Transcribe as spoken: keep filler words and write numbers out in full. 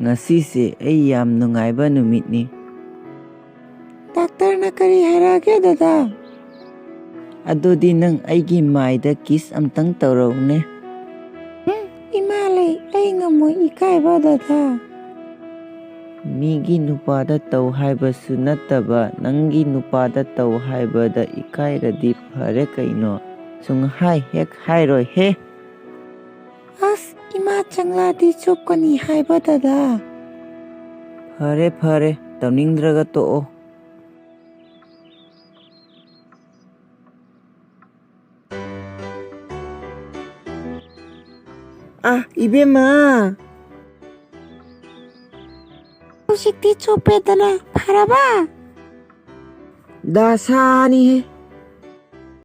ꯉꯁꯤꯁꯦ ꯑꯩ ꯌꯥꯝ ꯅꯨꯡꯉꯥꯏꯕ ꯅꯨꯃꯤꯠꯅꯤ꯫ ꯗꯥꯛꯇꯔꯅ ꯀꯔꯤ ꯍꯥꯏꯔꯛꯑꯒꯦ, ꯗꯗꯥ? ꯑꯗꯨꯗꯤ ꯅꯪ ꯑꯩꯒꯤ ꯃꯥꯏꯗ kiss ꯑꯝꯇꯪ ꯇꯧꯔꯛꯎꯅꯦ꯫ ꯎꯝ, ꯏꯃꯥ ꯂꯩ, ꯑꯩ ꯉꯝꯃꯣꯏ, ꯏꯀꯥꯏꯕ, ꯗꯗꯥ꯫ ꯃꯤꯒꯤ ꯅꯨꯄꯥꯗ ꯇꯧ ꯍꯥꯏꯕꯁꯨ ꯅꯠꯇꯕ, ꯅꯪꯒꯤ ꯅꯨꯄꯥꯗ ꯇꯧ ꯍꯥꯏꯕꯗ ꯏꯀꯥꯏꯔꯗꯤ ꯐꯔꯦ ꯀꯩꯅꯣ꯫ ꯁꯨꯡꯍꯥꯏ ꯍꯦꯛ ꯍꯥꯏꯔꯣꯏꯍꯦ꯫ ꯑꯁ, ꯏꯃꯥ ꯆꯪꯂꯥꯗꯤ ꯆꯣꯞꯀꯅꯤ ꯍꯥꯏꯕ, ꯗꯗꯥ꯫ ꯐꯔꯦ, ꯐꯔꯦ, ꯇꯧꯅꯤꯡꯗ꯭ꯔꯒ ꯇꯣꯛꯑꯣ꯫ ꯑꯥ, ꯏꯕꯦꯝꯃ꯫ ꯍꯧꯖꯤꯛꯇꯤ ꯆꯣꯞꯄꯦꯗꯅ, ꯐꯔꯕ? ꯗꯁꯥꯅꯤꯍꯦ,